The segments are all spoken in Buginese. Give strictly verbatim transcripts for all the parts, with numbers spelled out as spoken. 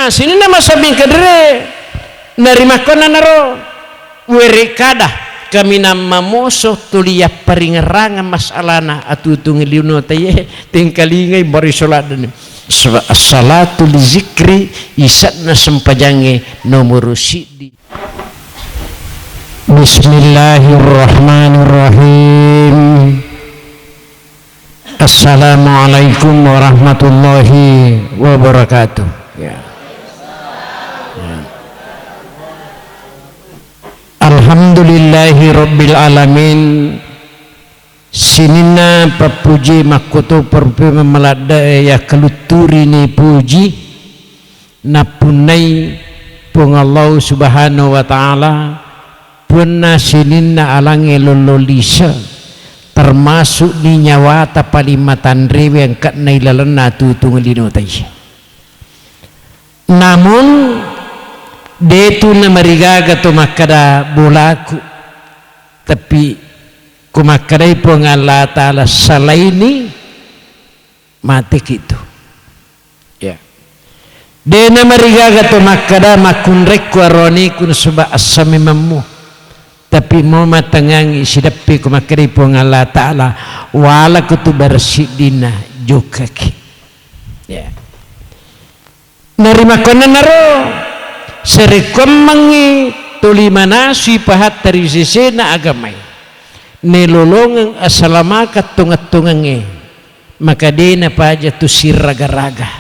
Sininna masabbing kedere, narimakkonanaro, were kada kaminang mamoso tuli yapparingerrangeng masalana atutungi lino taiye, tengkalingai mariso laddeni. Sebab as-salatu li zikri, isanna sempajangnge nomoro siddi. Bismillahirrahmanirrahim. Assalamualaikum warahmatullahi wabarakatuh. Ya. Ya. Alhamdulillahi rabbil alamin. Sininna pappuji makkuto perpe mamaladda ya kalutturini puji. Nappunnai Puang Allah Subhanahu wa Ta'ala, puanna sininna alangnge lollo lise, termasuk ni nyawata paling matanrewe engka'na ilalenna tutung lino taiye. Namun, detu namarigaga to makkada bolaku, tapi ko makkedai Puang Allah Ta'ala salaini, mateki tu. Ya. De namarigaga to makkada makkunrekku aroaniku nasaba assa memammu. Tapi mo matangangi sideppi ko makkedai Puang Allah Ta'ala, walaku tu barsiddinna jokkaki. Ya. Narimakkonanaro sarekkuammengngi tuli manasui pahatta ri sesena agamai. Nelolongeng asalamakeng tonget-tongengnge. Maka de napaja tu siraga-raga.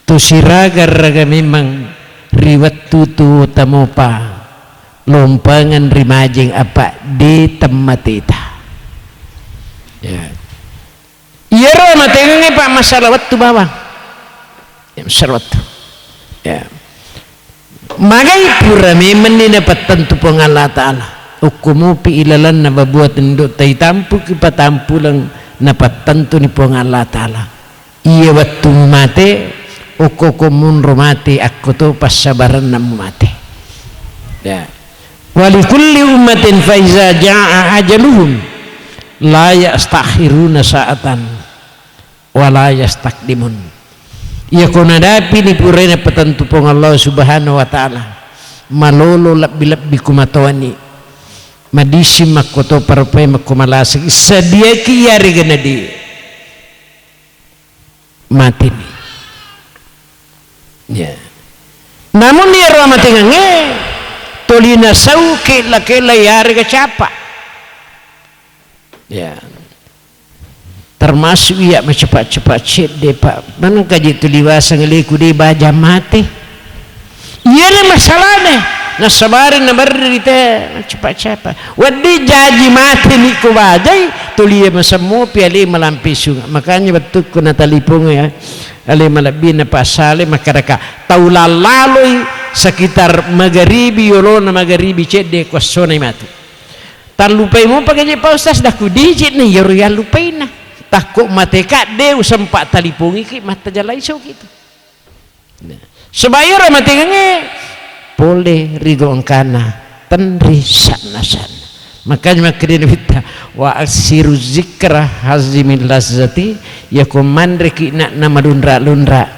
Tu siraga-raga memang ri wettu tu tamopa lompengeng ri majeng apa de temmateta. Ya. Iyaro amatengengnge, Pak, masalah wettu bawang. Ya, masalah wettu. Ya. Magai pura memenni napattentu Puang Allah Ta'ala. Okko mupi ilalenna babuat ndo taitampuki patampuleng napattentuni Puang Allah Ta'ala. Iya wettu mate, okko ko munro mate, akko to passabarenna mate. Ya. Wa likulli ummatin fa iza jaa ajaluhum la yastakhiruna sa'atan wa la yastaqdimun. Iya ko nadapini puraina patentu Puang Allah Subhanahu wa Ta'ala, malolo lebbi-lebbi kumatoani, madising makkoto parupai makko malaseng, sadiaki iyarega nadi matini. Ya. Namun iyaro amatengengnge toli nasau kella-kella iyarega capa. Ya. Termasuk iya macepa-cepa cedde, Pak. Maneng kaji tu liwaseng leku de baja mate. Iyana masalahna. Nasabari naberri te macepa-cepa. Wedding jaji mate ni ko bajai, tuli iya masemmopi ale malampe sunga. Makanya wettukku natalipong ya. Ale malebbi na pasale makkadaka tau lallaloi sekitar magaribi, yolona magaribi cedde ko assonai matu. Tallupai mopa gaje Pak Ustaz, daku dijit na iyaro yallupaina. Takko mateka de usempa talipongiki mattajalai soki tu. Nah. Sebab iyaro matengengnge pole ri gongkana tenri sanna-sanna. Makanya makkeda Nabitta, "Wa aksiru zikra hazimil lazzati," yako manreki na, na malunra-lunra,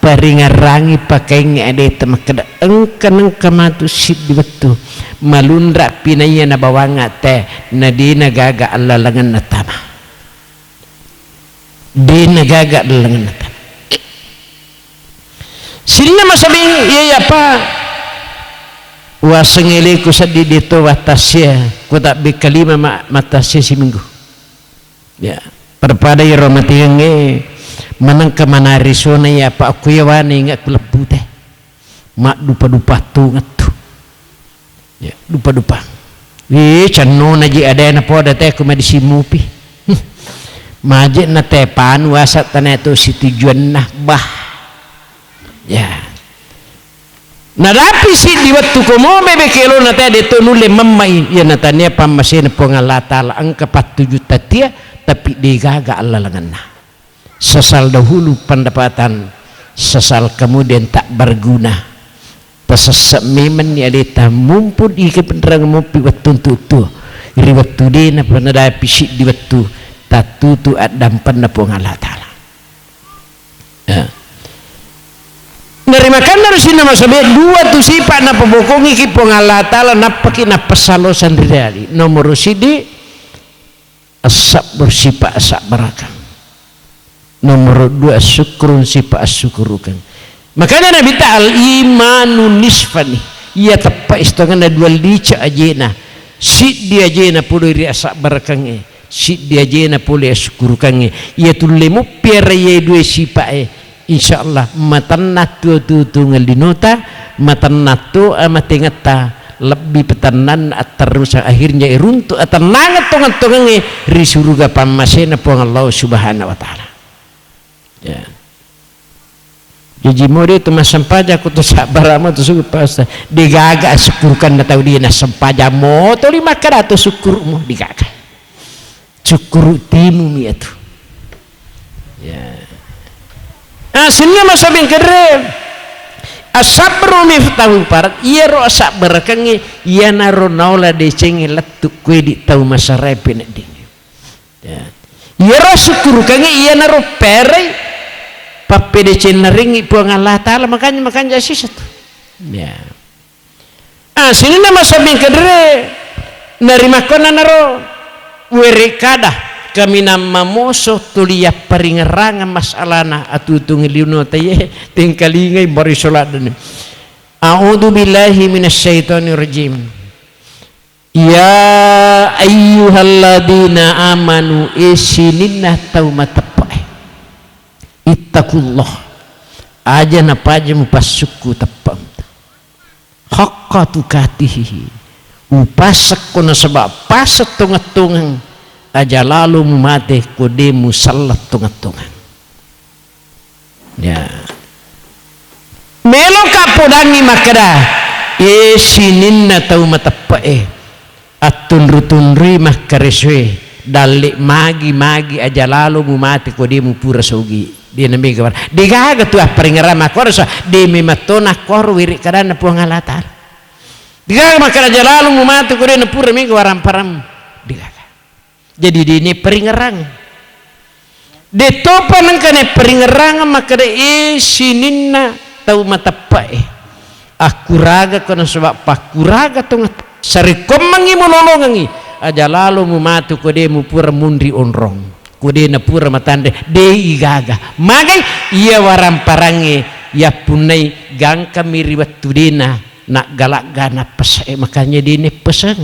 paringerrangi pakaingnge adeta makkeda, "Engka nengka matu siddi wettu malunra pinaiya nabawangnga te, na dena gaga allalengenna tama." Dena gaga allalengenna tama. Sininna masabing iya, iya, Pak. Waseng eleku seddi de to wattassia, ko tabbe kalima ma-, mattassia siminggu. Ya, pada-pada iyaro matengengnge manengka manari sona iya, Pak, ko yawana inge'ku lebbu te. Maddupa-dupa tungettu. Ya, dupa-dupa. Ih, cennona ji adena poda te ko madisimupi. Maje na te panu asa tana to situjuanna. Bah. Ya. Nadapi siddi wettu ko mo bebe kelona te de to nulle memmai. Ya, natania pammasena Puang Allah Ta'ala engka pattuju tatia, tapi de gaga allalengenna. Sesal dahulu pendapatan, sesal kemudian tak berguna. Tasesse memenni aleta, mumpun ike penrang mupi wettu tutu. Ri wettu dena penadapi siddi wettu tattutu addampenna Puang Allah Ta'ala. Ya. Na Terima kasih, sininna masabbing, dua tu sipa' napabokongiki Puang Allah Ta'ala, nappaki nappassalosang ri dadi. Nomoro siddi, as-sabr, sipa' asabbarakang. Nomoro dua, as-syukrun, sipa' assukurukang. Makanya Nabitta, al-imanu nisfani. Iya teppa' isetongenna dua lice' ajena. Siddi ajena pole ri asabbarakangnge, siddi ajena pole assukurukangnge. Iya tulle muppiara iye dua sipa'e. Insya Allah, matenna tu atuwongeng linota, matenna tu amatengetta, lebbi petennanna atterrusang, akhirnya iruntu atennangeng tongeng-tongengnge ri suruga pammasena Puang Allah Subhanahu wa Ta'ala. Ya. Jaji mode tu massempajang ko tu sabbaramo tu sugu pasta. Degaga asukkurukanna tau dia nassempajang mo toli makkada tu sukkurumu degaga. Sukkuru timu mi atu. Ya. Ah, sininna masabbing kedere. As-sabru miftahul faraj, iyaro asabbarakengnge, iyanaro naola decengnge lettu kuedi tau masarae peneddingnge. Ya. Iyaro sukkurukangnge, iyanaro perai pappedecennarengngi Puang Allah Ta'ala, makanya, makanya sisa tu. Ya. Ah, sininna masabbing kedere, narimakkonanaro, werekkada, kaminang mamoso tuli yapparingerrangeng masalana atuwongeng linota iye, tengkalingai marisola denne. A'udzu billahi minasyaitonir rajim. Ya ayyuhalladzina amanu, e sininna tau mateppe'e. Ittaqullah. Aja napaja mupassukku teppe'mu. Haqqa tukatihi. Upassekko nasaba pasa tongeng-tongeng, aja lalo mumate ko de musella tongeng-tongeng. Ya. Meloka podangngi makkeda, e sininna tau mateppe'e, attunru-tunrui makkaresoe, dalle magi-magi aja lalo mumate ko de mupura sogi. De namega wara. Degaga tu apparingerang makkoro sa, de mematto nakkoro wiri kadanna Puang Allah Ta'ala. Degaga makkeda aja lalo mumate ko de napura mega waramparammu. Degaga. Jadi de nepparingerang. Dettopa nengka nepparingerang makkeda, e sininna tau mateppe'e. Akkuraga ko nasaba pakkuraga tongeng sarekkommengngi mulolongengngi. Aja lalo mumatu ko de mupura munri onrong. Ko de napura matanre, de igaga. Magai iya waramparangnge yappunnai gangkami ri wettu dena naggalagga nappeseng, makanya de neppeseng.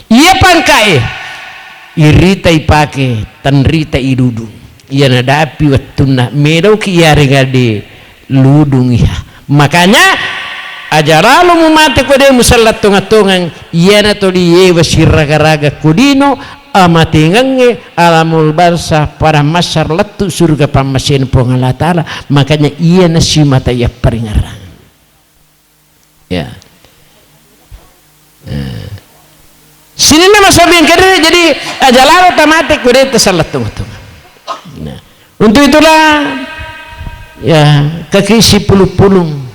Iya pangkae, irita ipake, tenrita idudung. Iya nadapi wettunna, meloki iyarega de ludung iya. Makanya, aja lalo mumate ko de musella tongeng-tongeng, iyana toli yewa siraga-raga ko dino, amatengengnge, alamul barsa, padang mahsyar lettu surga pammasena Puang Allah Ta'ala. Makanya, iyana simata yapparingerang. Ya. Eh. Sininna masabbing kedere, jadi aja lalo tamate ko de tasella tongeng-tongeng. Nah, untuk itulah ya kaki sipulung-pulung.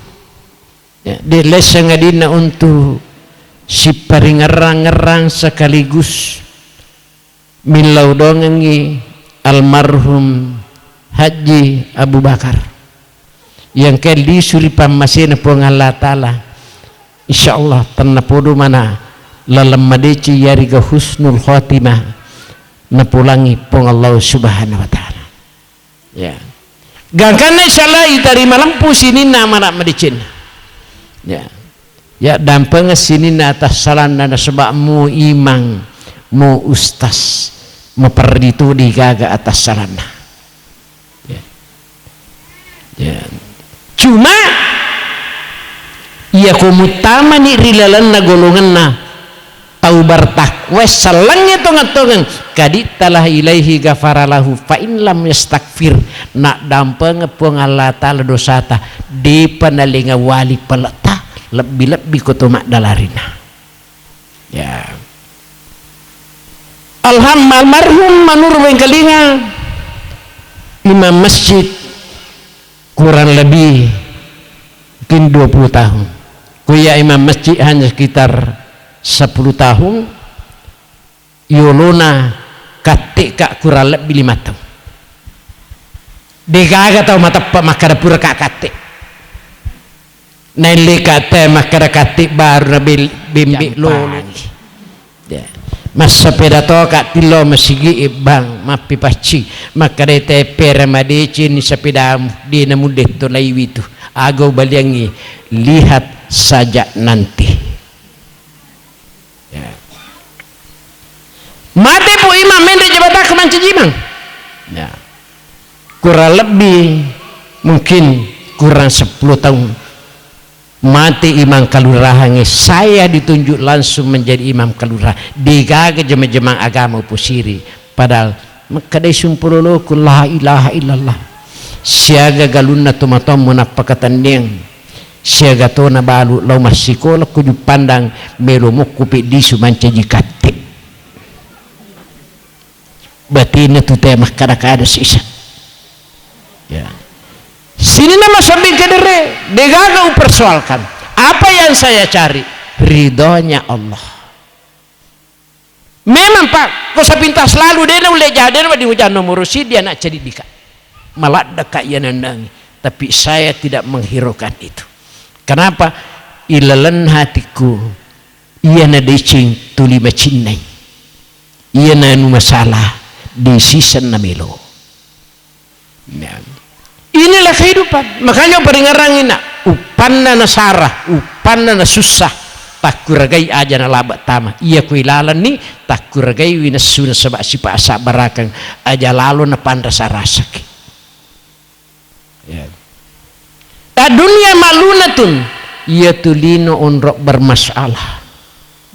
Ya, de lesseng adinna untuk siparingerrang-ngerrang sekaligus millau dongengngi almarhum Haji Abu Bakar. Yang ke lisu ri pammasena Puang Allah Ta'ala. Insya Allah, tennapodo mana laleng madeceng iyarega husnul khotimah napulangi Puang Allah Subhanahu wa Ta'ala. Ya. Gangkanna insya Allah itarima lempu sininna amala madecenna. Ya. Ya, dampengeng sininna atassalanna nasaba mu imang, mu ustas, maperri tu digaga atassalanna. Ya. Ya. Cuma, iya ko muttamani ri lalenna golonganna tau bertakwa, sellengnge tongeng-tongeng, kadittalah ilaihi ghafara lahu fa in lam yastaghfir, naddampengeng Puang Allah Ta'ala dosata, depa nalenga wali peletta, lebbi-lebbi ko to maddalarina. Ya. Alham-, almarhum Manur Wengkalinga, imam masjid kurang lebih mungkin dua puluh tahun. Kuya imam masjid hanya sekitar sepuluh tahun, yolona katte ka kurang lebih lima tahun. Degaga tau mateppe makkada pura ka katte. Naelli ka te makkeda katti baru na bil-, bimbi lolo. Ya. Massapeda to ka tillo masigi ibbang mappi pacci. Makkeda te pera madeceng ni sapedamu, de na mulle to naiwi tu. Aga ubaliangi, lihat saja nanti. Ya. Mate pu imang menre jabatakku mancaji imang. Ya. Kurang lebih mungkin kurang sepuluh tahun. Mate imang kalurahangnge, saya ditunjuk langsung menjadi imam kalurahan. Degaga jama-jamang agama uposiri. Padahal makkedai sumpuloloku, la ilaha illallah. Siaga galunna tomatoammu nappakatenniang. Siaga tona balu lao massikola ku Juppandang, melo mokku peddisu mancaji katte. Batinna tu te makkada-kada sisa. Ya. Sininna masabbing kedere, degaga upersoalkan. Apa yang saya cari? Ridhonya Allah. Memang, Pak, ko sapintas lalu dena ulle jadi, dena wedding ujanno murusi dia anak cedidika. Maladdaka iya nandangi. Tapi saya tidak menghiraukan itu. Kenapa? Ilalenna hatiku, iya nadeceng tuli macinnai. Iya nanu masalah, disisenna melo. Ya. Inilah kehidupan. Makanya peringarangi nak, uppanna nasara, uppanna nasussa, takkuragai aja nalaba tama. Iya kui lalenni, takkuragai winessuna sebab sipa sabbarakang aja lalo napanrasa-rasaki. Ya. Ad-dunya mal'unatun, iyatu lino onro bermasalah.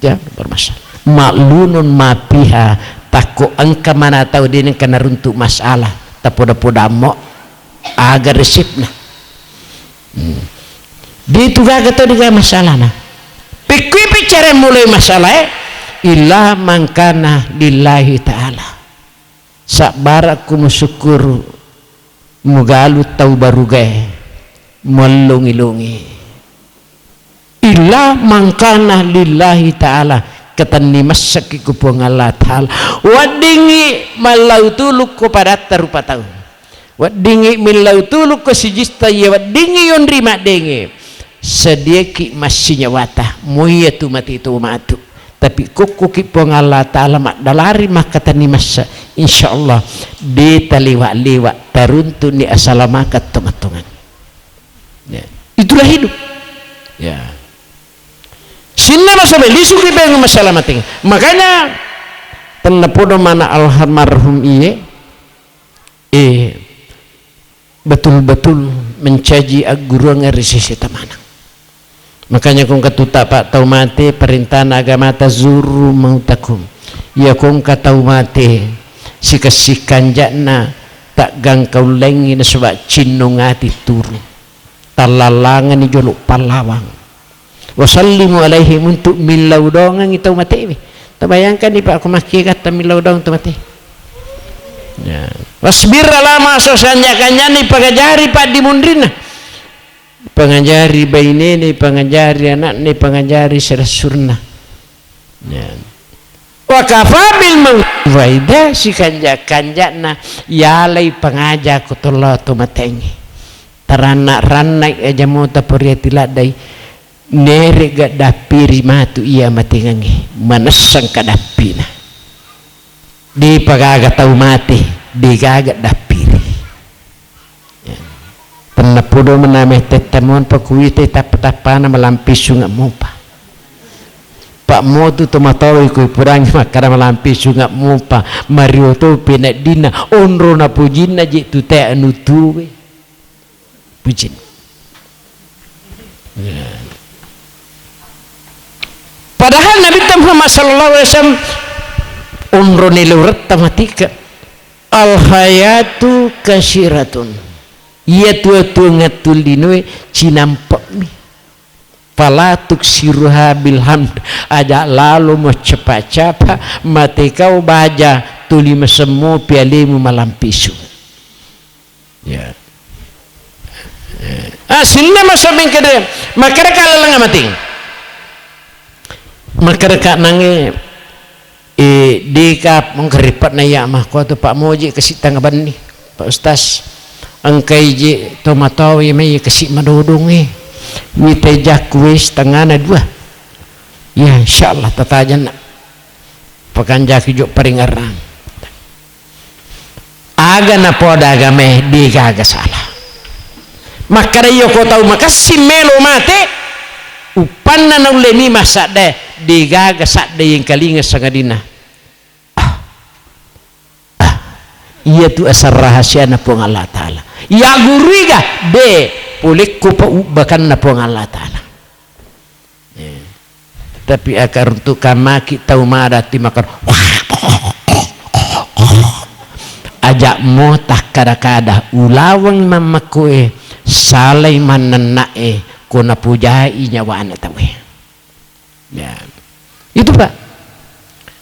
Ya, bermasalah. Mal'unun ma fiha, takko engka mana tau dena engka naruntu masalah, tapoda-poda mo aga resepna. Hmm. Dia itu gaga tau dega masalahna. Pekkui pecere mulai masalah, eh, illa man kana lillahi ta'ala. Sabbarakku musukkuru, mugalu tau barugae, muallongi-longi. Illa man kana lillahi ta'ala, katenni massakki ku Puang Allah Ta'ala. Weddingngi mallau tulukko padatta rupa tau. Weddingngi millau tulukko sijista iya weddingngi yonri maddenge. Sediaki massinyawata, muiya tu mati tu matu. Tapi kukkuki Puang Allah Ta'ala maddalari makkatenni massa, insya Allah de taliwa-liwa, taruntunni asalamakeng tonga-tongang. Ya. Itulah hidup. Ya. Sinna masa lisuki bengu masalah mati. Makanya tennapodo mana almarhum iye, eh, betul-betul mencaji agguruang ri sisi tamanang. Makanya kongka tuta pak tau mate, perintahna agamata zuru mautakum. Iya kongka tau mate, sikessi kanja'na taggangkaullengi nasaba cinnung ati turu. Tallallanganni jolo pallawang. Wasallimu alaihim, untuk millau dongangi tau matewe. Tabayangkanni pak ko makkegatta millau dong tau mate. Ya. Wasbir ala ma asabaka, kanja-kanjani pangajari paddimunrinna. Pangajari bainene, pangajari anakne, pangajari silessurna. Ya. Wa kafa bil mauti waida, sikanja-kanjana yalai pangaja ko tollo to matengngi. Taranna-rannai aja mota poriati laddai, nerega dappiri matu iya matengngangngi, manessang ka dappina. De pagaga tau mate, de gaga dappiri. Ya. Tennapodo mename tette monpa kuwita tappa-tappana malampe sunge mopa. Pak motu to matawi kui purangi makkada malampe sunge mopa, mario to peneddinna, onro napojinna je tu te anu tuwe. Pujin. Ya. Padahal Nabi Muhammad sallallahu alaihi wasallam onro neluretta matika. Al hayatu kasiratun. Iya tua-tua ngattulinoe cinampe'mi. Fala tuksiruha bil hamd. Aja lalo mo capa-capa, mate kau baja tuli masemmo pialemu malampisu. Ya. Ah, sinna masabbing kede, makkeda ka laleng amating. Makkeda ka nange, eh, deka mengkeripat na iya mah, ko tu Pak Moji kasi tanga banni, Pak Ustaz. Engkai je to matawi mai kasi madodong eh. Mita jakku wé setengana dua. Ya, insyaallah tatajenna. Pakanjaki jo paringerrang. Aga napoda agamaé, dégaga sala. Makkeda, iya ko tau makessing mélo maté, uppanna naulle mi massadda, dégaga sadda yengkalinga sangadinna. Ah. Ah. Iyatu asal rahasiana Puang Allah Ta'ala. Iya guruiga, dé, polekko pa ubbakanna Puang Allah Ta'ala. Eh, tapi akar untuk kamaki tau mada ti makan. Ajak mo takkada-kada, ulaweng mammakkoe, salai mannennae, ko napojai nyawana tauwe. Ya. Itu, Pak.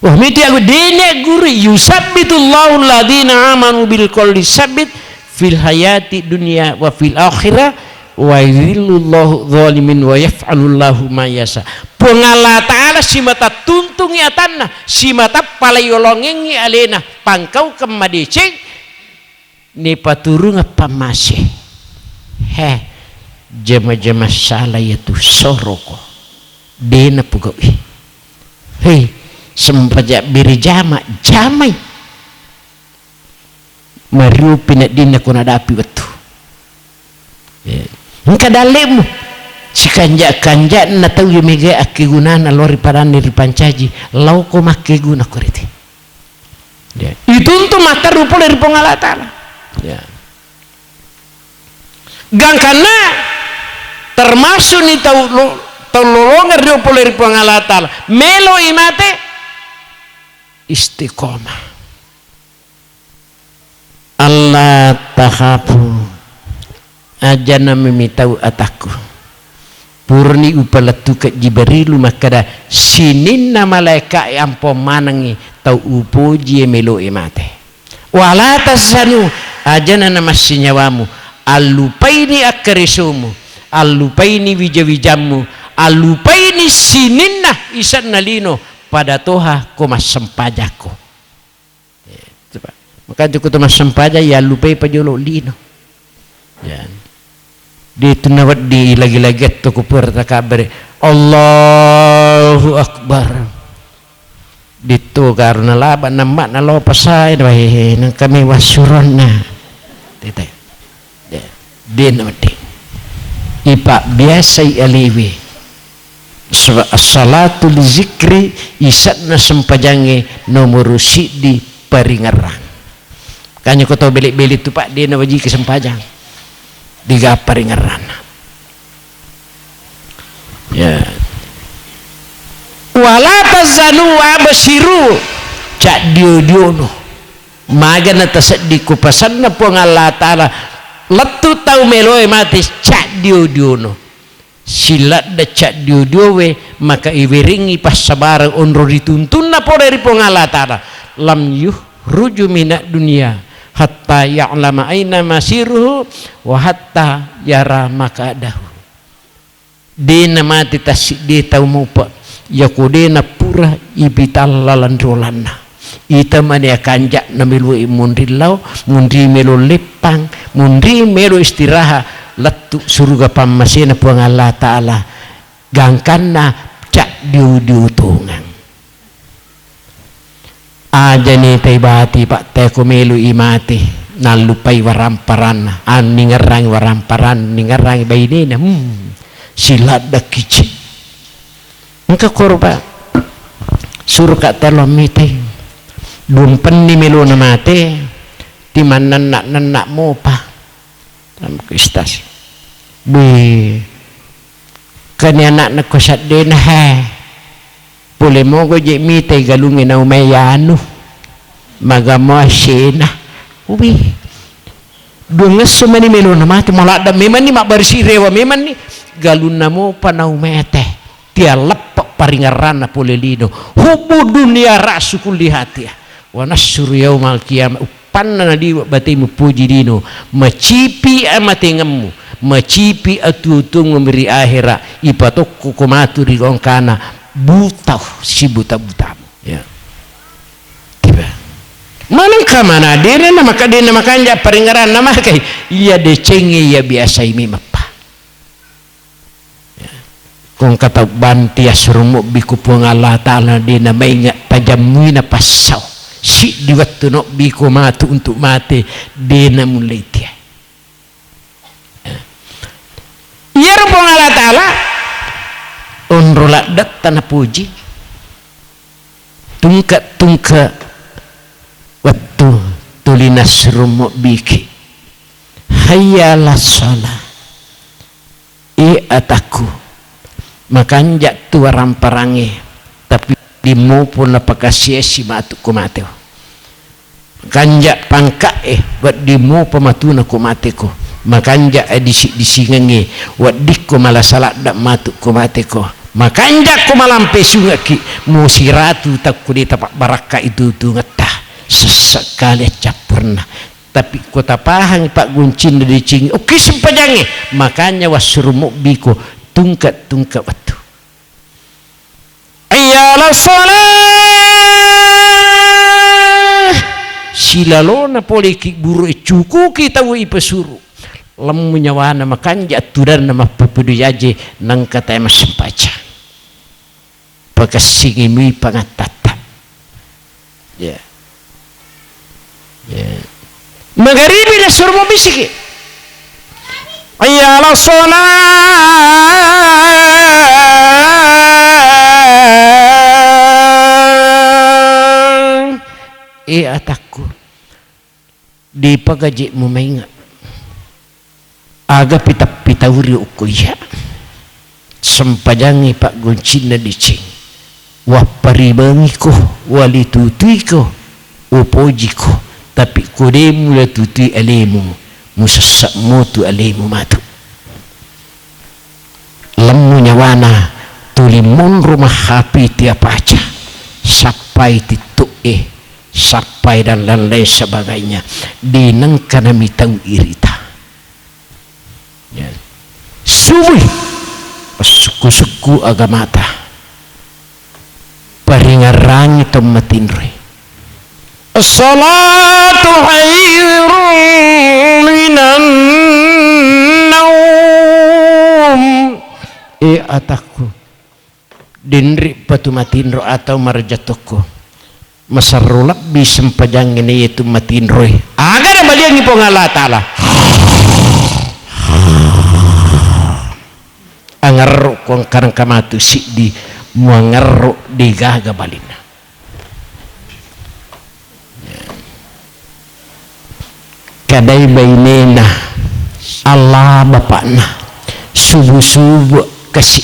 Wah, miti aku dene guru, "Yusabbitullahu alladhina amanu bil qawli sabit fil hayati dunya wa fil akhirah, wa yudhillullahu zalimin wa yaf'alullahu ma yasha." Puang Allah Ta'ala simata tuntungi atanna, simata palai olongengi alena, pangkaukeng madeceng, nipaturungeng pammase. He, jama-jama sala iyatu soroko. Dena pogau'i. Hei, sempajang biri jama, jamai. Mariupi neddinna ko nadapi wettu. Eh, engka dallemu. Sikanja-kanja'na tau iya mega akkegunana lao ri padanna ripancaji. Laoko makkeguna korete. Ya. Ituntu matteru pole ri Puang Allah Ta'ala. Ya. Gangkanna termasuk ni tau lo-, tau lolongeng rio pole ri Puang Allah Ta'ala. Melo i mate istiqomah. Allah takhafu. Ajana memitau atakku. Purani upalettukeng Jibrilu makkeda, "Sininna malaeka'e ampo manengngi tau upoji e melo'e mate. Wala tazzanu, ajana namassinyawamu, allupaini akkaresomu, allupaini wija-wijammu, allupaini sininna isenna lino, pada toha ko massempajakko." Eh, coba. Makanya ko to massempajang, ya lupai pajolo lino. Ya. Di tu nawedding lagi-lagi to ko pura takabbere. Allahu Akbar. Ditto karena laba namma nalopa sae, wah, nang kami wasuronna. Tete. De, de na wedding. Ipabbiasai alewe. Sebab as-salatu li zikri, isenna sempajangnge nomoro siddi paringerrang. Makanya ko tau bele-bele tu, Pak, de na wajiki sempajang. Diga paringerranna. Ya. Wala tazanu wa abshiru, caddio-diono. Magana tasedding ku pasanna Puang Allah Ta'ala, lettu tau meloe mate, caddio-diono. Siladda caddio-diowe, maka iwerengngi passabareng onro rituntunna pole ri Puang Allah Ta'ala. Lam yuhruju minad dunya hatta ya'lama aina masiruhu wa hatta yara maqadahu. De namate tassiddi tau mopa, yako de napura ipitalla lanrolanna. Ita mani akanja'na meloe munri lao, munri melo leppang, munri melo istirahat, lettu suruga pammasena Puang Allah Ta'ala, gangkanna caddio-dio tongeng. Ajani tai bati, Pak, teko melo i mate, nallupai waramparanna, anningerrangi waramparanna, ningerrangi bainena, hmm, siladda kici. Engka korba, suruka telo mitai, dumpenni melona mate, timannanna-nanna mopa. Lam Kristas. Bui. Kani anakna ko saddena, he. Pole mogo je mitai galungnge naumai anu. Magamo asena. Ubi. Duangesso mani melona mate, maladda memanni, mabbarisi rewa memanni. Galunna mopa naumai ate. Tia leppe paringerranna pole lino. Hubbu dunia ra'su kulli khatia. Wa nasru yaumal qiyamah. Uppanna naliwe batemu poji lino. Macipi amatengemmu. Macipi atuo-tuongmu ri ahera. Ipatokko ko matu ri gongkana. Butau sibuta-butamu. Ya. Tiba. Manengka mana dena na maka dena makanja paringerranna makai. Iya decengnge iya biasai memappa. Ko engka tau banti assurumobbi ku Puang Allah Ta'ala, de' namainga' tajammuina passau. Siddi wettu nobbi ko matu untuk mate, de' namullei tiai. Iyaro Puang Allah Ta'ala onro laddetta napuji. Tungke-tungke wettu tuli nassurumobbiki. Hayya 'alas shalah. E atakku, makanja' tu waramparangnge, tapi wedding mopo napakasiasi matu ko mateo. Makanja' pangka'e, wedding mopa matuna ko mateko. Makanja' disi-disingengnge, weddikko malasa ladda' matu ko mateko. Makanja' ko malampe sungekki, musiratu takko de' tapabbarakka itu tungetta. Sessa' kale accappurna. Tapi ko tapahangngi paggoncinna decengnge, okki sempajangnge, makanya wassurumobbiko tungke-tungke wettu. Hayya 'alas shalah. Silalona pole ki buru e cukuki tau ipasuru. Lemmu nyawana makanja' tudanna mappepedu jaje nangka tae massempajang. Pakessingi mui pangattatta. Ya. Ya. Magaribi nasuro mabisiki. Hayya 'alas shalah. E atakku. Dipagaje' mumainga'. Aga pita-, pitauri okko iya'. Sempajangngi paggoncinna deceng. Wapparimengiko, walitutuiko, upojiko. Tapi ko de' mulatutui alemu, musessa' motu alemu matu. Lemmu nyawana tuli monro mahhapi tiapaca, sappai titto'e, sappai dan lain-lain sebagainya, de' nengka namitau irita. Ya. Subui, passukku-sukku agamata. Paringerrangi to matinroi. As-salatu khairun minan naum. E atakku, denre patu matinro atau marejatokko. Maserro lebbi sempajangnge na iyatu matinroi. Aga nabaliangngi Puang Allah Ta'ala. Angerro ko engka-engka matu siddi, muangerro degaga balinna. Kadai bainena, Allah bapakna, subu-subu kasi.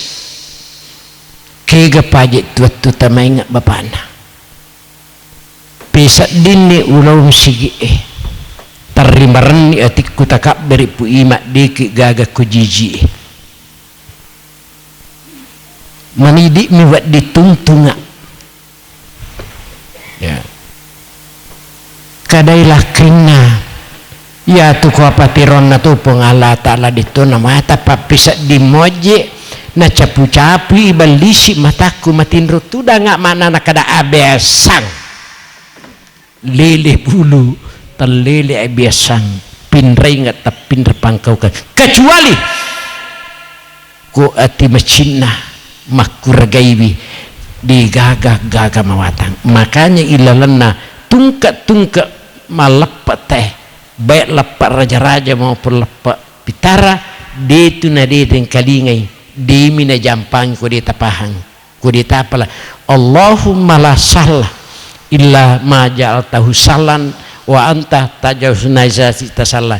Kega paje' tu wettu tamainga' bapakna. Peseddinni ulao sigi'e, tarrimarenni atikku takabbere' pu ima' deki' gaga ko jiji'e. Manidi'mi wedding tuntunga'. Ya. Kadai lakrinna. Iyatu ko apa tironna tu Puang Allah Ta'ala ditto namata pappisedding moje' nacapu-capui ballisi' matakku matinro tudanga' ma'nana kada abesang. Lele bulu, tellele biasang, pinrainga tappinra pangkaukeng. Kecuali ko ati macinna makkuragaiwi degaga-gaga mawatang. Makanya ilalenna tungke-tungke malleppe' tae, baik leppe' raja-raja maupun leppe' pitara, detu nadedengkalingai, demi najampangi ko de tapahang. Ko ditapala, Allahumma la sahla illa ma ja'altahu sahlan wa anta taj'alun idza syi'ta sahla.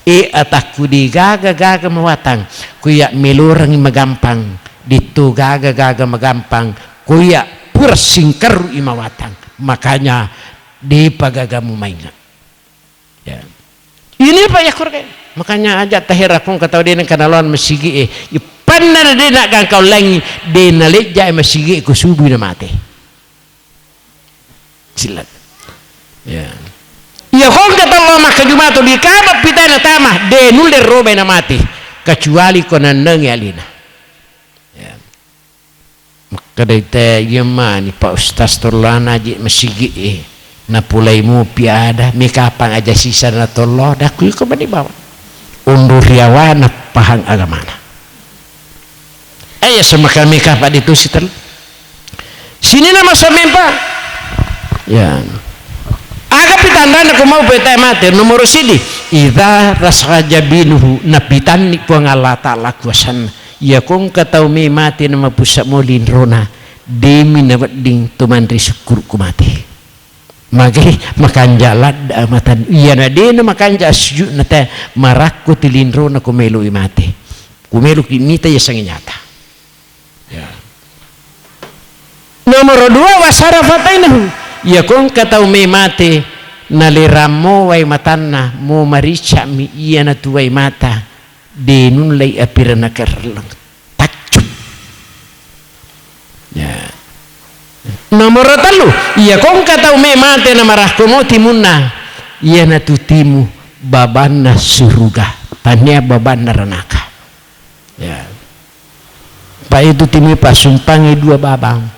E atakku, degaga-gaga mawatang, ko iya' melorangngi magampang, ditto gaga-gaga magampang, ko iya' pura singkerru'i mawatang. Makanya, depa gaga mumainga'. Ya. Ini apa ya kurke? Makanya aja' taherakung katau de' nengka nalawan masigi e. Ipanna de' nagangka ullengngi, de' nalejja' e masigi e ko subuh na mate. Silat. Ya. Iya kong kata Allah makkajumatu di kaba' pitana tama, de' nulle robai na mate. Kecuali ko nannengi alina. Ya. Makkedai te, iya mani Pak Ustaz, tollana aje' masigi e, napulai mupi ada, mi kapang aja' sisa na tollo, dakku iko mani bawa. Onro riawana pahang agamana. Eh, ya, semakami kapa ditusi tel. Sini nama semempa. Ya. Aga pi tandana ko mau peta mate, nomor sidi. Idza rasaja binuhu, napitanni Puang Allah Ta'ala kuasanna. Ya kongka tau me mate nama pusat mo linrona. Demi nawedding to manri syukur ku mate. Magai makanja ladda matan. Iyana dena makanja sujudna te marakko ti linrona ko meloi mate. Ku meloki mita ya sangi nyata. Ya. Nomor dua, wasarafa ainahu. Iya kongka tau me mate, nalerammo wai matanna, mo maricami iyana tu wai mata, de nullei apirana kerleng. Taccu. Ya. Nomor tellu, iya kongka tau me mate na marakko mo timunna, iyana tu timu babanna suruga, tania babanna ranaka. Ya. Pa itu timi pasumpangi dua babang.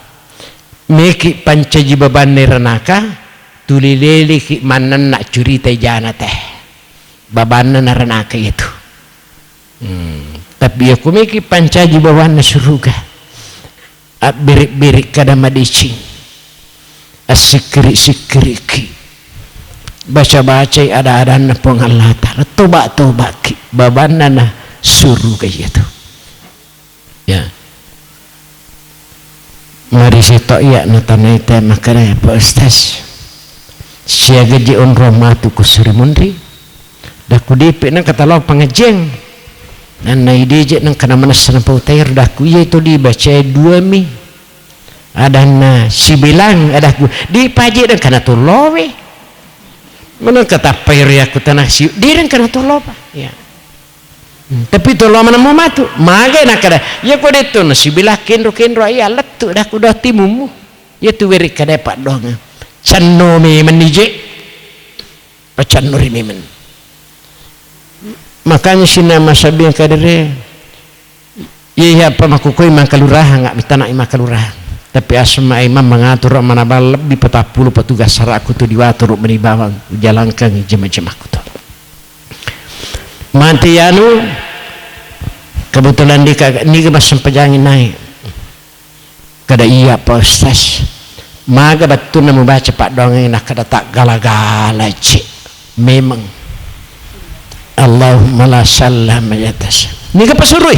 Meki pancaji babanna ranaka, tuli leleki mannenna curita jana teh. Babanna na ranaka itu. Hmm. Tapi aku meki pancaji babanna suruga. Abbiri-biri kada madeceng. Assikkiri-sikkiriki. Baca-bacai ada-adanna Puang Allah Ta'ala. Toba-tobaki. Babanna na suruga iyatu. Ya. Mari sito iya natanai te makkeda, "Pak Ustaz, siaga ji onrong matu ku Surimunri?" Dakku, "Dipi nengka talo pengajian." Nanna idije nengka na manessa na pautair, dakku, "Iya itu dibaca dua mi." Adanna sibilang, adakku, "Dipaje nengka na tollowe." Menengka tappai ri aku tanah siu, "Di nengka na tollo, Pak." Ya. Hmm, tapi tollo mana mau matu? Magai nakkeda, "Iya ko detto na sibilang kenro-kenro iya lettu," dakku, "do timummu." Iya tu weri kada paddoang. Cenno memeng nije. Pacannuri memeng. Makanya sinna masabbing kadere, iya, iya, apa makkukoi mangkaluraha, nggak mitana i mangkaluraha. Tapi asma imam mengatur mana bal lebih patappulo petugas saraku tu diwatur meni bawang, ujalangkang jema-jemakku tu. Mati anu, kebetulan di ka-, niga massempajangi naik. Kada iya, Pak Ustaz. Maga bettunna mubaca paddoangeng nakkeda taggala-gala je. Memang. Allahumma la sallama ya tas. Niga pasurui?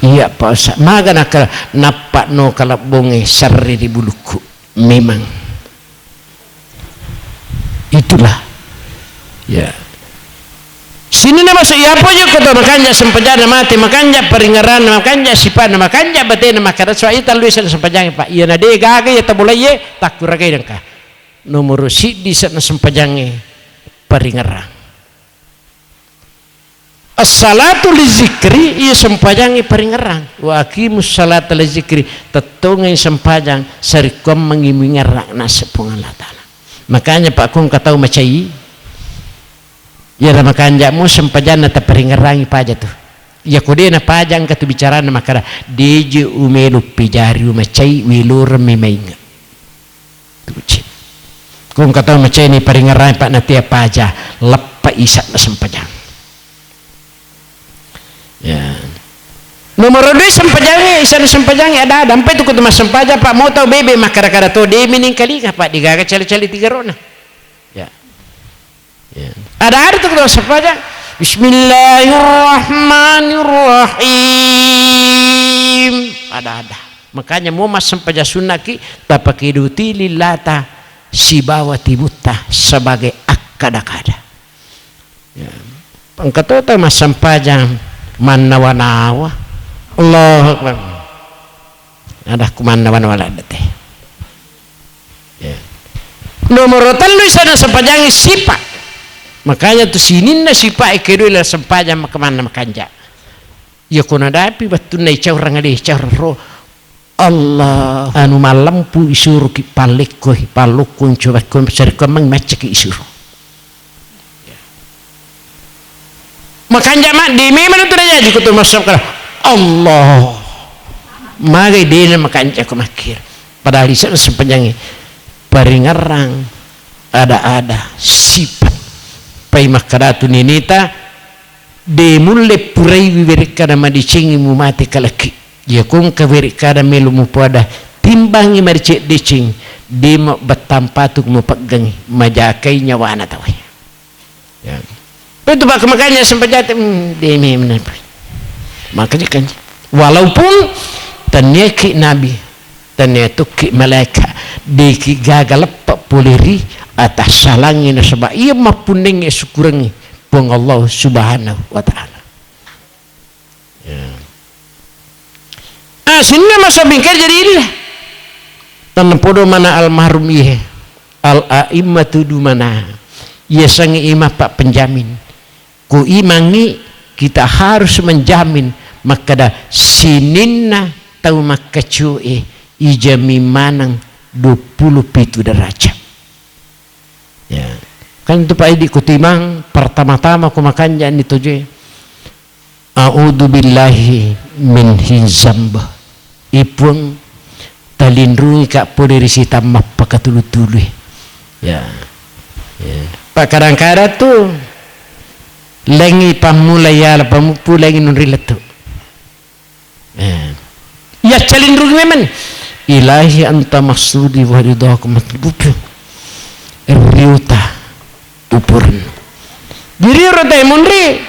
Iya, Pak Ustaz. Maga nakkeda nappa no kalebbonge serri di bulukku. Memang. Itulah. Ya. Sininna masuk, iya, apa je ko to makanja sempajanna mate, makanja paringeranna, makanja sipanna, makanja batena, makkeda soal iya tallu isenna sempajangnge, Pak. Iya na de gaga iya tabulaiye, takkuragai dengka. Nomor siddi isenna sempajangnge paringerang. As-salatu li zikri, iya sempajangnge paringerang. Wa aqimus salata li zikri, tettongengngi sempajang, sarekkuammengngi muingerang naseng Puang Allah Ta'ala. Makanya, Pak, ko engka tau macai, iyaro makanja mo sempajanna taparingerangi paja tu. Iya ko de napaja engka tu bicaranna makkeda, "De je umelo pejari umacai, weloremmi mainge." Tuci. Ko engka tau macai ni paringerangi, Pak, natea paja, leppa isenna sempajang. Ya. Nomor dua sempajangnge, isenna sempajangnge ada-ada. Ampai tu kutu massempajang, Pak, mau tau bebe makkada-kada to, de meningkalinga, Pak, degaga cali-cali tiga rona. Ya. Ya. Ada-ada tu kutu massempajang. Bismillahirrahmanirrahim. Ada-ada. Makanya mau massempajang sunnaki, tapakeduti lillata sibawa timutta sebagai akkada-kada. Ya. Engka to tau massempajang mannawa-nawa. Allahu Akbar. Ada ku mannawa-nawa ladde te. Ya. Nomor tellu isenna sempajangnge sipa. Makanya tu sininna sipa e kedua la sempajang makamanna makanja. Iya ko nadapi wettunna icaurang ade, icaurang ro. Allah, anu mallempu isuruki pallekkoi, pallokkong coba ko sarekkuammeng maccaki isuro. Makanja madde memang tu najaji ko to massempajang Allah. Magai dena makanja ko makkira. Padahal isenna sempajangnge paringerang ada-ada sipa. Pai makkada tu ninita, de mulle puraiwi werekkana madecengi mumate kalaki. Iya kong kaweri kada melo mupoada, timbangi maricedecing, demo bettampatu mupeggangi, majakai nyawana tauwe. Ya. Betul, Pak, makanya sempajang, hmm, demi menapa. Makanya kan, walaupun taniaki nabi, taniatuki malaika, deki gaga leppa pole ri atas salangi nasaba iya mappunnengnge syukurengngi Puang Allah Subhanahu wa Ta'ala. Ya. Ah, sinna masa bingkai jadi illa. Tanna podo mana almarhum iye. Al a'immatu dumana. Iya sangi imam pak penjamin. Ku imangi kita harus menjamin makkada sininna tau makkacu'e ijami maneng dua puluh pitu derajat. Ya. Kan tu Pak Edi kutimang pertama-tama ku makanja ni toje. A'udzu billahi min hizamb. Ipung, talindrungi ka pole ri sitamma pakatulu-tului. Ya. Ya. Pak kadang-kadang tu lengi pammula yala pamuppu lengi nunri lettu. Eh. Iya calindrungi memang. Ilahi anta maksudi wa ridhaku matlubu. Riuta upuren. Diri rota munri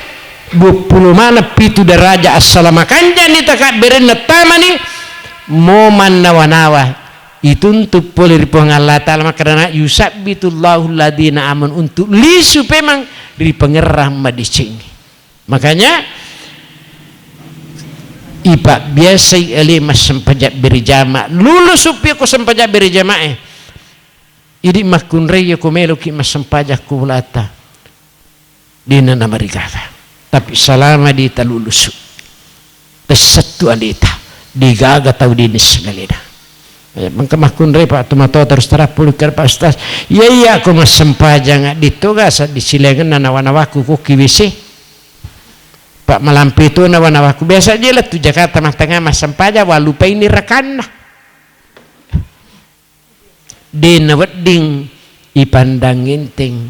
dua puluh mana pitu daraja assalama kanjani takabberenna tamani moman nawa-nawa ituntu pole ri Puang Allah Ta'ala makkedana yusabbitullahu alladhina amanu untuk lisu pemang ri pangerrang madecengi. Makanya, ipabbiasai ale massempajang berjamaah. Lulusu pi ko sempajang berjamaah e. Idi makkunrai ko meloki massempajang ko ulata. Dena namarigaga. Tapi salama di talulusu. Tessettu aleta. Digaga tau dini sigalena. Eh, mengka makkunrai Pak Tumato terus terapul kar Pak Ustaz. Iya, iya, ko massempajang ditto gasa di silengenna nawa-nawaku ko ki W C. Pak malampe tu nawa-nawaku biasa je lettu Jakarta matanga massempajang walupai ni rakanna. De nawedding ipandang enteng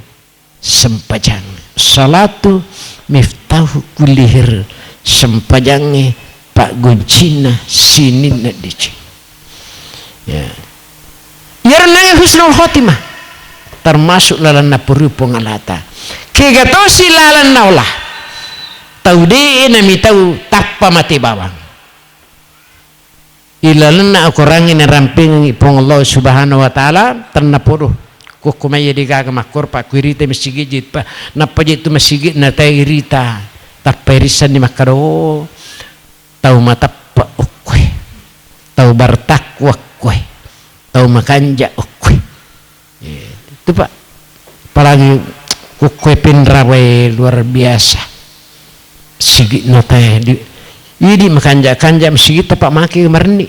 sempajang. Salatu miftahu kulli khair. Sempajangnge pagguncinna sininna deceng. Ya. Iyaro nangnge husnul khotimah termasuk lalenna puriu Puang Allah Ta'ala. Kega tosi lalenna ola tau de nami tau tappa mate bawang. Ilalenna akorangnge narampengengngi Puang Allah Subhanahu wa Ta'ala, tennapodo. Kokko maiya degaga makkoro, pakkuirita masigi jippa, nappa je tu masigi natae irita, tappa irissenni makkada, oh, tau mateppa okkoe, tau bertakwa okkoe, tau makanja okkoe. Iya, itu, Pak. Apalagi kukkoe penrawe luar biasa. Sigi natae di, idi makanja-kanja masigi tepak maki marenni.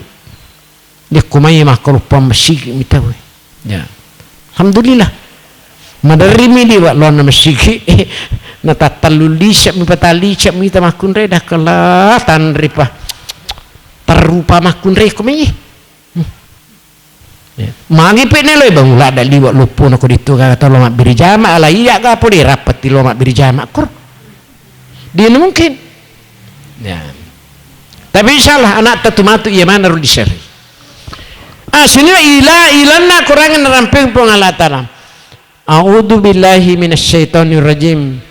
Dia kumai makkaluppang masigi mitawe. Ya. Alhamdulillah. Maderri mi di wak luanna masigi. Natattallu lisak mi patali cak mi tamakkunre dakala tanri pa. Terrupa makkunre kumai. Hmm. Ya. Magi pe neloi bang ladda liwa loppona ko ditto gaga tau lo mabbiri jama ala iya ga pole rappetti lo mabbiri jama kor. Dia mungkin. Ya. Tapi insyaallah anak tatu matu iya mana ro diseri. Ah, sini ila ilanna Quran narampeng Puang Allah Ta'ala. A'udzu billahi minasyaitonir rajim.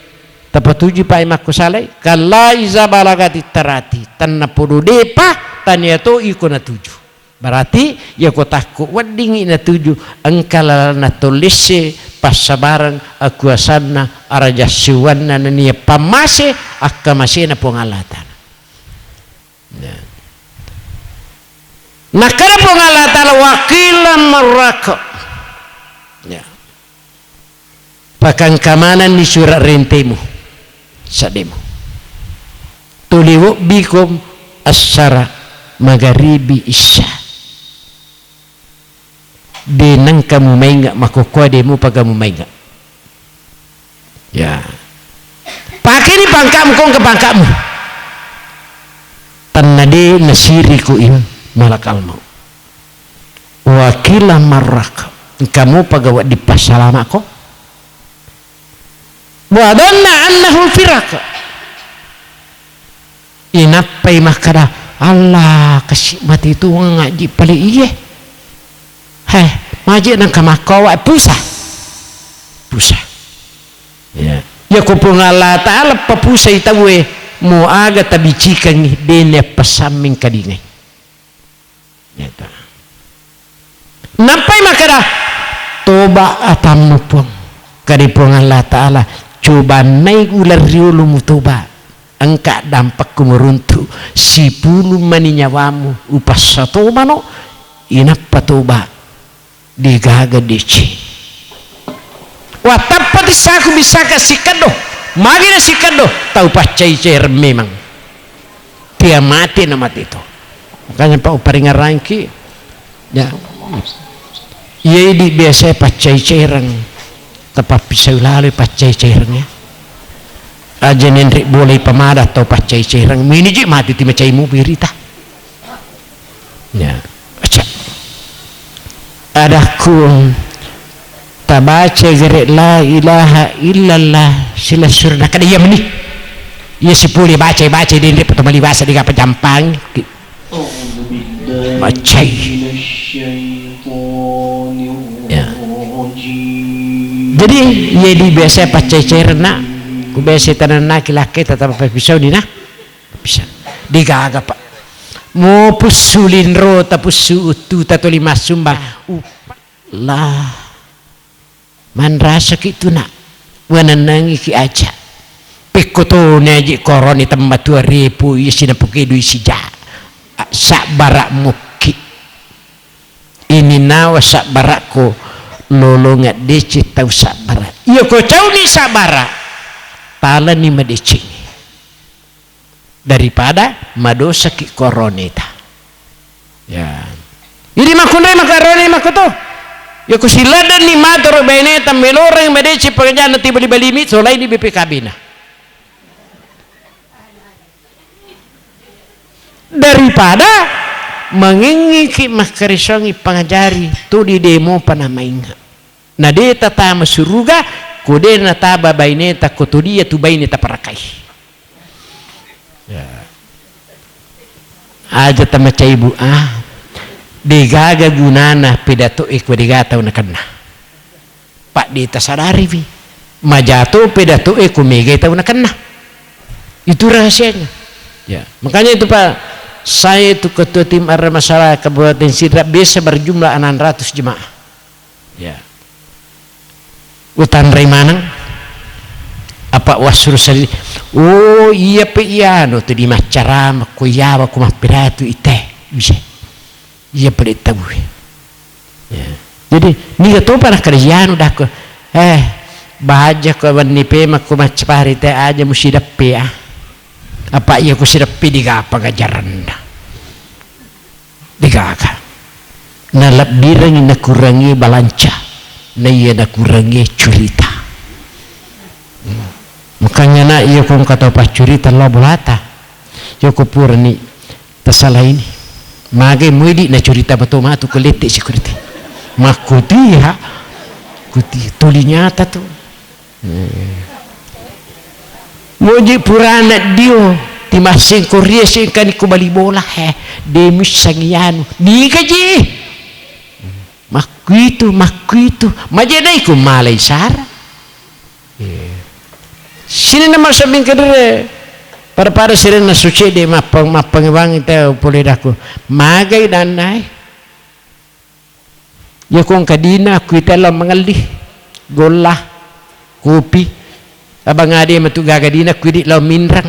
Tapatuju pai makkusalai. Kalla iza balagatit tarati. Tanna podo depa tania to iko natuju. Berarti yako takko weddingi natuju engka lalanna tollesse passabareng akuasanna arajassiwanna nennia pammase akkamasena Puang Allah Ta'ala. Ya. Nakkeda Puang Allah Ta'ala, "Wa qila marraq." Ya. Pakangkamananni sura rentemu, saddemu. Tuli wobbikom assara, magaribi, isya. De nengka mumainga makokkoa de mupaga mumainga. Ya. Pakeni pangkamu kong ke pangkamu. Tanna de nasiriku in malakal maut. Wa qila marraq. Engka mupaga wedding passalamako. Wa dhanna annahu firaq. Inappai makkada, Allah, kasi mati tuang ngaji pale iye. Heh, maji nang kamakkawa pusa. Pusa. Ya. Ya ko Puang Allah Ta'ala papusai tauwe, mo aga tabicikangi, dene appasamming kadingai. Nyata. Nappai makkeda, "Toba atammu, Puang." Kade Puang Allah Ta'ala, "Coba nai uleng riolo mutoba. Engka dampakku meruntu sipulung mani nyawamu, upassa tobano, inappa toba." Degaga deceng. Wattappa tissaku bissaka sikkeddo. Magi na sikkeddo? Tau paccai-caireng memang. Tea mate na mate to. Makanya pa uparingarangki. Ya. Iya idi biasa paccai-caireng. Tapappisau lalo paccai-caireng ya. Aja nenre bolai pamada tau paccai-caireng. Mini ji mati ti macai mopi rita. Ya. Baca. Adakku tabaca gere la ilaha illallah silessurna kada iya meni. Iya sipuli baca, baca denre pato mali basa digapa jampang. Macai. Ya. Jadi iya di biasa paccai-cairenna. Ku biasa tananna ki lakke tatama pisau ni nah. Bisa. Degaga, Pak. Mo pussu linro, tapussu uttu, tatoli massumbang. Uppa. Lah. Manrasaki tu, Nak. Wanennangiki aja. Pekko toni aji koroni temmatua repo iya sinapuke dui sija. Sabbara mukki. Ini nawa sabbarakko lolonga deceng tau sabbara. Iya ko cauni sabbara, talani madeceng. Daripada madosaki koroneta. Ya. Jadi makkunrai makaroni makkuto. Ya ko siladanni matoro baineta meloreng madeceng pekerjaan nanti bali-balimi solaini B P K B na. Daripada mangingiki makkarisongi pangajari tu di demo panamainga. Na de tatama suruga ko de nataba baineta ko tu dia tu baine taparakai. Ya. Aja tamacai bu ah. Degaga gunana pedato'e ko dega tau nakenna. Pak de tasadariwi. Majato pedato'e ko megai tau nakenna. Itu rahasianya. Ya, makanya itu Pak, saya itu ketua tim arah masalah Kabupaten Sidrap biasa berjumlah enam ratus jemaah. Ya. Utanrai maneng apa wassuru sali. Oh iya pe iya no tu di maccarama ko iyawa ko mappiratu ite. Bisa. Iya pede tau. Ya. Jadi niga topa nakkeda iyanu dakko. Eh, baja ko wenni pema ko maccapari te aja musi deppe ah. Apa iya ko sideppe digapa gajaranna. Digaga. Nalebbirengi nakurangi balanca. Na iya nakurangi curita. Hmm. Makanya na iya ko engka tau paccurita lao bolata. Iya ko purani Tasalaini. Magai muidi nacurita mato matu ko lette security. Makkutiha. Kuti tuli nyata tu. Eh. Moji purana dio timasseng korie sengkani ko bali bola he. Demissangi anu. Niga ji. Makkuitu, makkuitu. Majedai ko malai sara. Iya. Sininna masabbing kedere, pada-pada sirinna sucede mappang-, mappangewangi tau pole daku. Magai dannae. Iya ko engka dina ku ite lao mangelli, golla, kopi. Abang ade matu gaga dina ku idi lao minrang.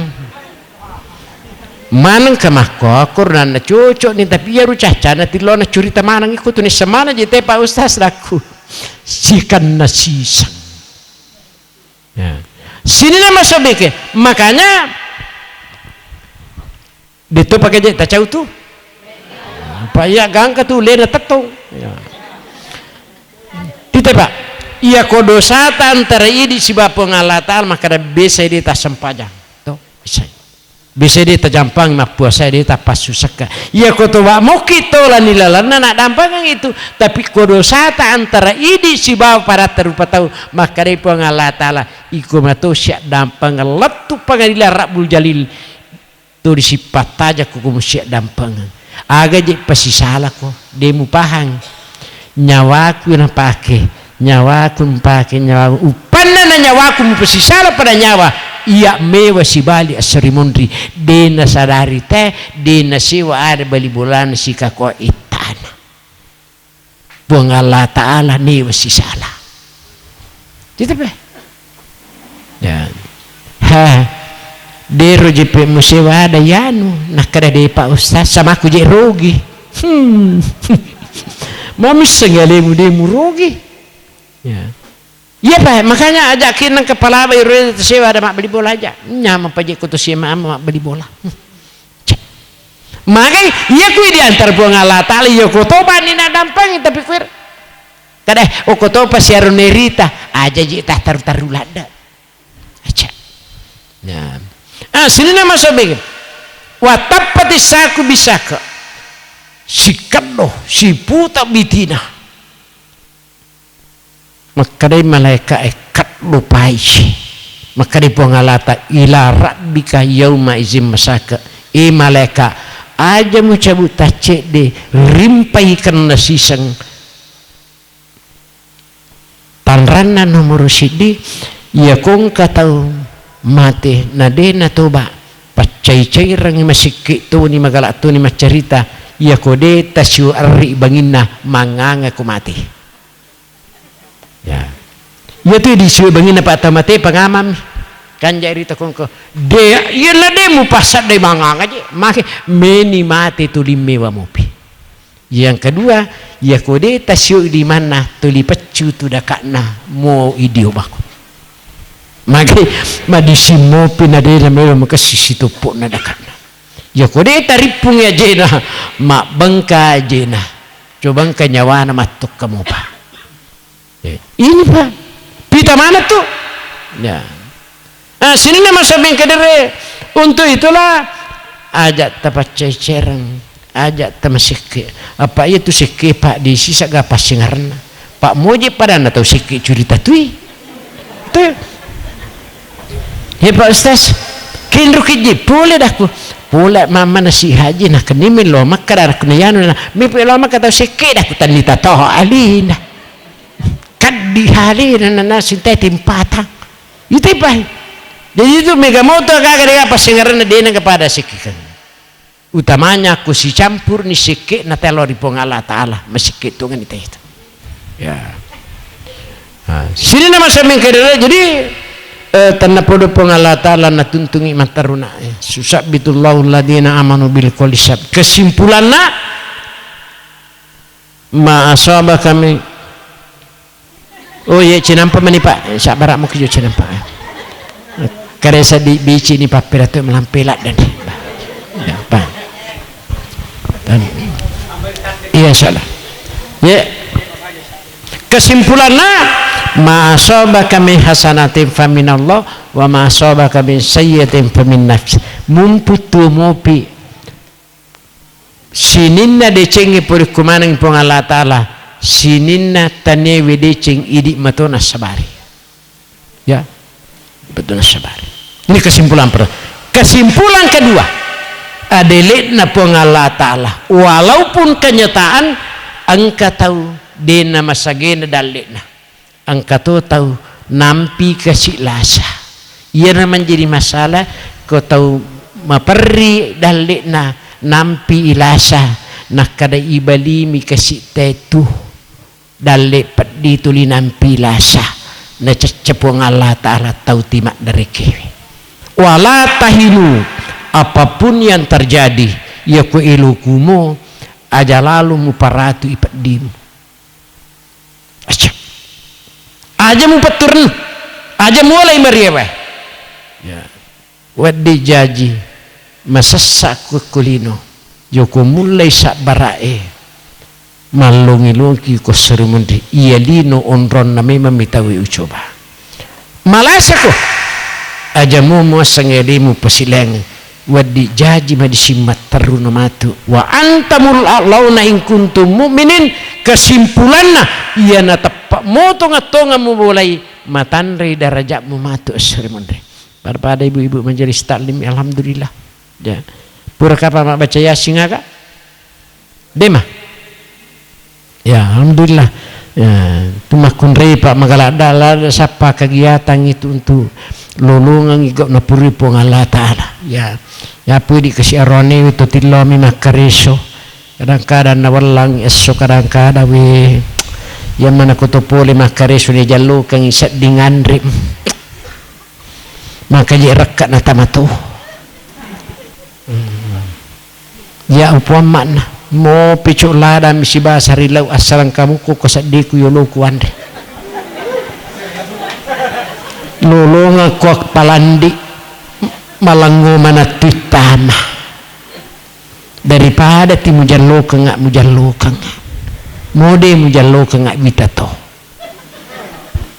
Maneng ka makko, ko nanna cocok ni, tapi iya ru caccana tilona curita maneng iko tu nissa maneng je te Pak Ustaz daku. Sikanna siseng. Ya. Sininna masobeke. Makanya, de to pakai je tacau tu. Apa iya gangka tu lena tettong. Ya. Tite, Pak. Iya ko dosata antara idi sibawa Puang Allah Ta'ala, maka besa idi tassempajang. To, bisa. Bisa de tajampang mappuasa, de tapassusakka. Iya ko toba mokki tolani lalenna naddampengeng itu, tapi ko dosata antara idi sibawa padatta rupa tau, makkedai Puang Allah Ta'ala, iko mato siaddampengeng lettu pengadilan Rabbul Jalil. Tuli sippattaja ko, ko musia dampengeng. Aga je pasisalako, de mupahang. Nyawaku napake, nyawaku mpake, nyawaku. Upanna na nyawaku mupasisala pada nyawa, iya mewa sibali esso ri munri. De nasadari te, de nasewa ada bali bolana sikakoa ittana. Puang Allah Ta'ala niwa sisala. Gitu pe. Ya. Ha. Dero jepe musewa ada yanu, nakkada de Pak Ustaz, samaku je rugi. Hmm. Mamissengi alemu demu rugi. Ya. Iya, Pak, makanya aja kinang kepala bayi rugi sewa ada mak beli bola aja. Nyameng paje ko to siema mabbali bola. Hmm. Magai, iya kui diantar Puang Allah Ta'ala, iya ko toba ni nadampangi, tapi kuir. Kada, oh, ko topa siaro nerita, aja ji tah taru-taru ladda. Aja. Nah. Ah, sini nama sobing. Watappati saku bisaka. Sikeddo, siputa bitina. Makkedai malaeka'e, "Kaddopai." Makkedai Puang Allata, "Ila rabbika yauma izin masaka." E malaeka, aja mucabu taccedde, rimpai kenna siseng. Tanranna nomoro siddi, iya kongka tau mate na de natoba, paccai-cairengngi, masikki toni, magala toni maccarita, iya ko de tasiu arri banginna, manganga ko mate. Ya. Iya tu di siwe banginna, Pak, tamate pangamammi. Kanja rita kongko. De, iya na de mupasadde manganga je. Make meni mate tuli mewa mopi. Yang kedua, iya ko de tasio limanna tuli peccu tu dakakna mo idio bako. Make madisi mopi na de na mewa makassi sitoppo na dakakna. Iya ko de tarippungi ajena, mabbengka ajena. Coba engka nyawana mattokka mopa. Eh, ini, Pak. Pita mana tu? Ya. Ah, sininna masabbing kedere. Untuk itulah, aja tapaccecereng, aja tamasekke. Apa iya tu sekke, Pak, di sisa ga passingarenna. Pak, moje padanna tau sekke curita tui. Tu. He, Pak Ustaz, kinru kiji, pole daku. Pole mama nasi haji, na kenime lo Makkah, daku na yanu, na, mipe lo Makkah tau sekke, daku, tandita toho alina. Kaddi halena na, na, sintai timpatang. Itu pai. Jadi itu mega moto gaga dega passengaranna dena kepada sikkikan. Utamanya ku sicampur ni sikki na telo ri Puang Allah Ta'ala, masikki tu ngani teh itu. Ya. Nah, sini nama saming kedere, jadi, eh, tanna podo Puang Allah Ta'ala na tuntungi mataruna, ya. Susabbitullahu alladhina amanu bil qawli tsabit. Kesimpulanna, Ma asabaka min, oh, iya, cinampa mani, Pak. Sabbara muki jo cinampa. Karesa di bici ni pappira tu melampe laddan. Ya, Pak. Dan, iya, salah. Ya. Kesimpulanna, ma asabaka min hasanatin faminallah, wa ma asabaka min sayyiatin famin nafs. Mumpu tu mopi. Sininna decengnge pole kumaneng Puang Allah Ta'ala, sininna tanewe deceng idi mato nassabari. Ya, betul nassabari. Ini kesimpulan pertama. Kesimpulan kedua, adele'na Puang Allah Ta'ala, walaupun kenyataan engka tau dena masagena dalle'na. Engka to tau nampi kasi lasa. Iyana menjadi masalah, ko tau maperri dalle'na nampi ilasa, nakkada ibalimi kasi tetu dalle peddi tuli nampi lasa, nacecce Puang Allah Ta'ala tau timadderekewe. Wala tahinu, apapun yang terjadi, yako elokumo, aja lalu muparatu ipeddimu. Aja. Aja mupettureng. Aja mulai mariewe. Ya. Weddi jaji masessa ku, ku lino. Joko mulai sabbara'e. Mallongi-longi ko seru munri. Iya lino onronna memang mitawi ucoba. Malasako, aja mo muaseng elemu pasilaing, weddi jaji madising matterruno matu, wa antamul a'launa in kuntum mu'minin. Kesimpulanna, iyana teppa motonga-tonga mubolai, matanrei darajatmu matu esso ri munri. Pada-pada ibu-ibu majelis taklim, alhamdulillah. Ya. Pura kapang mabbaca Yasin aga? Dema. Ya, alhamdulillah. Ya, tu makkunrai pa magaladda la sappa kegiatan itu untuk lolongang igau napurui Puang Allah Ta'ala. Ya. Ya pudi kasi arone itu tillomi makkareso. Kadang-kadang nawellang esso, kadang-kadang we. Yang mana koto pole makkareso ni jallokang sedding anre. Maka je rekka na tamato. Ya upo amma'na, mo picu ladang mi sibasa ri lau assaleng kamu ko, ko seddiku yolo ku anre. Lolonga ko palandi malango manattu tama. Daripada ti mujallokeng, mujallokeng. Mode mujallokeng wita to.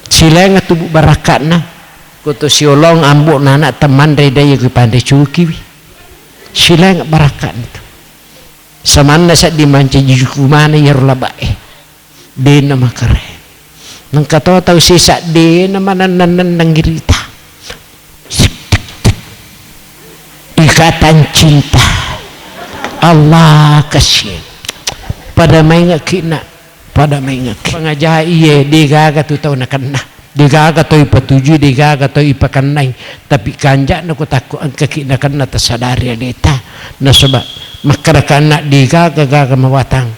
Silainga tubu barakatna. Koto siolong ambo nana temanre daya ku panre cukiwi. Silainga barakatna tu. Samanna seddi mancaji juku mana iyaro labae. Dena makare. Nengka to tau sesa dena manennang-nennang irita. Ikatan cinta. Allah kasihan. Pada maingaki nak. Pada maingaki. Pangajai iye, degaga tu tau nakenna. Degaga tau ipatujui, degaga tau ipakennai. Tapi kanja'na ku takku engkaki nakenna tasadari aleta. Nasaba makkadaka anak degaga-gaga mawatang.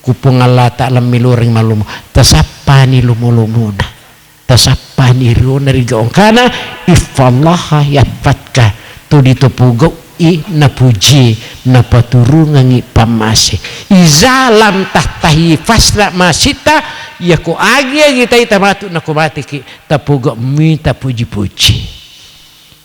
Ku Puang Allah Ta'ala miloreng malumo. Tasappani lomo-lomona. Tasappani riona rigaung kana, ihfallaha yahfadka, to ditopogau'i napuji, napaturungangi pammase. Iza lam tahtahi fasna masita, yako agi-agi tai tamatu nako mateki, tapogau mi tapuji-puji.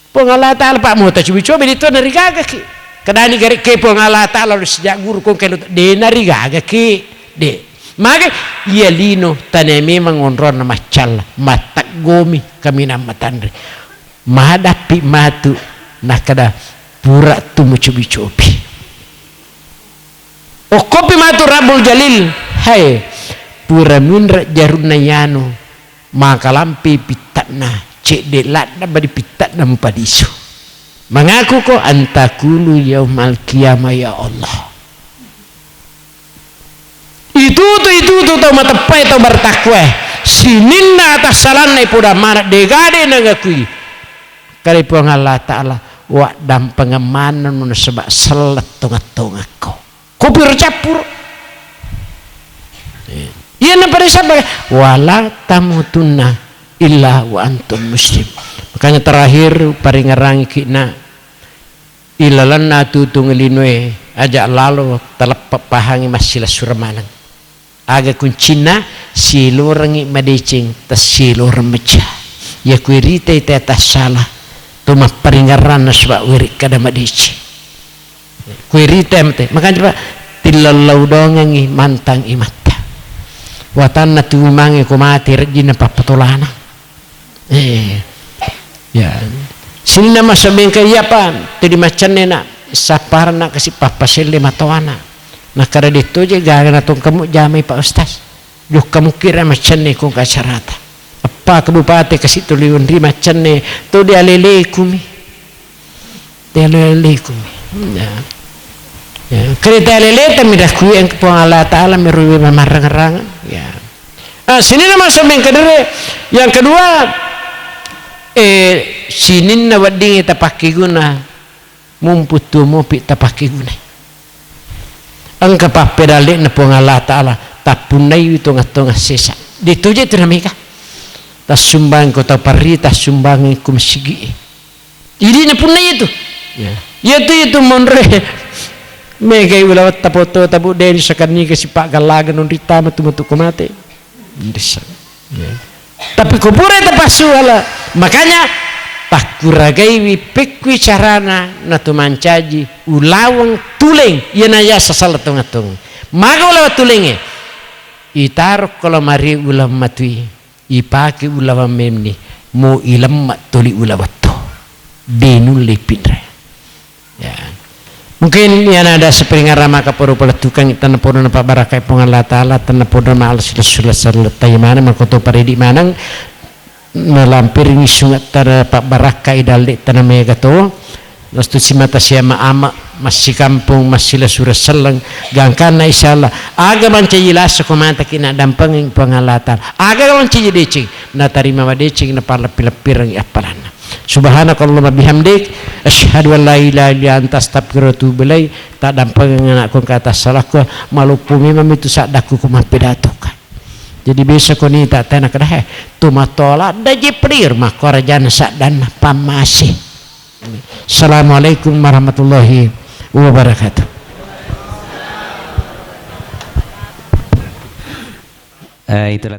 Puang Allah Ta'ala, Pak, mau tacobi-cobi di tuan narigagaki. Kedani gare ke Puang Allah Ta'ala, lu sejak guru kong kelu, de narigagaki. De. Mage, iya lino, tane memang onronna maccalla, matteggomi, kaminang matanre. Madappi matu, nakada pura tu mucobi-cobi. Okkopi matu Rabbul Jalil, hai, pura minra jarunna yanu, makalampe pittakna, cedde ladda badi pittakna mupadisu. Mangaku ko antakulu yaumal qiyamah ya Allah. Itutu, itutu tau mateppae, tau bertakwae. Sininna atassalanna ipoda mana degade nagakui. Kare Puang Allah Ta'ala, waddampengeng manennu nasaba selleng tonga-tongakko. Kopiro cappuru. Iya napada sabba, wala tamutunna illa wa antum muslim. Makanya terakhir paringerangi kina ilalenna tutung linoe aja lalo taleppa pahangi massilessureng maneng. Aga kuncinna, silorengngi madeceng, tassiloreng meja. Iya kuiritai te tassala, to mapparingerranna saba weri kada madeceng. Kuiritai mate, makanya Pak, tillallau dongengngi mantang imatta. Watanna tu imangnge ko mate rejjinna pappatolana. Eh, ya. Sininna massabengka iyapa, tedi maccanne na, sapparanna kasi pappaselle matoana. Nakada detto je gaga na tongkamu jamai Pak Ustaz. Jokka mukira maccanne ko acarata. Eppa kabupate kasi tuli onri maccanne to dialelekumi. Dialelekumi. Ya. Ya. Kerita aleleta midakui engka Puang Allah Ta'ala meruwe mamarang-rang. Ya. Ah, sininna maso mengkedere. Yang kedua, eh, sininna wedding tapakkeguna mumpu tuo mopi tapakkeguna. Engka pappedalle'na Puang Allah Ta'ala, tappunnaiwi tonga-tonga sesa. Dituje tu nameka. Tassumbang ko tau parri, tassumbang ko masigi. Idi napunnai itu. Ya. Iya tu, itu monre. Megai ulawetta foto tabu deni sakanni ke sipak gallaga non ritama tu matu ko mate. Ndessa. Ya. Tapi ko pura tapassu ala, makanya pakkuragaiwi pekkui carana natu mancaji ulaweng tuleng, iyana yasa sala tonga-tonga. Maga ulaweng tulengnge? Itaro ko lamari ulaweng matui, ipake ulaweng menni, mo ilemma toli ulawetto. De nulle pinre. Ya. Mungkin iyana ada sepiring aramaka podo palettukang tennapodo napabarakai Puang Allah Ta'ala, tennapodo ma'al sila-sula sallettai maneng, makoto paridi maneng, nalampiring sungetta pabbarakkai dalle tana mega to. Nastu simata siama ama, massikampung, massila sureng selleng, gangkanna insyaallah. Aga mancaji lasa ko mataki naddampengeng Puang Allah Ta'ala. Aga mancaji deceng, natarima madeceng, naparleppi-leppirengngi appalanna. Subhanakallahumma bihamdik, asyhadu an la ilaha illa anta, astaghfiruka wa atubu ilaik. Taddampengeng anakku engka tassalakku, maloppo memang itu saddakku ko mappidatoka. Jadi biasa ko nita tena kada he, tu matola da Jibril makko rajana saddanna pammase. Assalamualaikum warahmatullahi wabarakatuh. Eh, itulah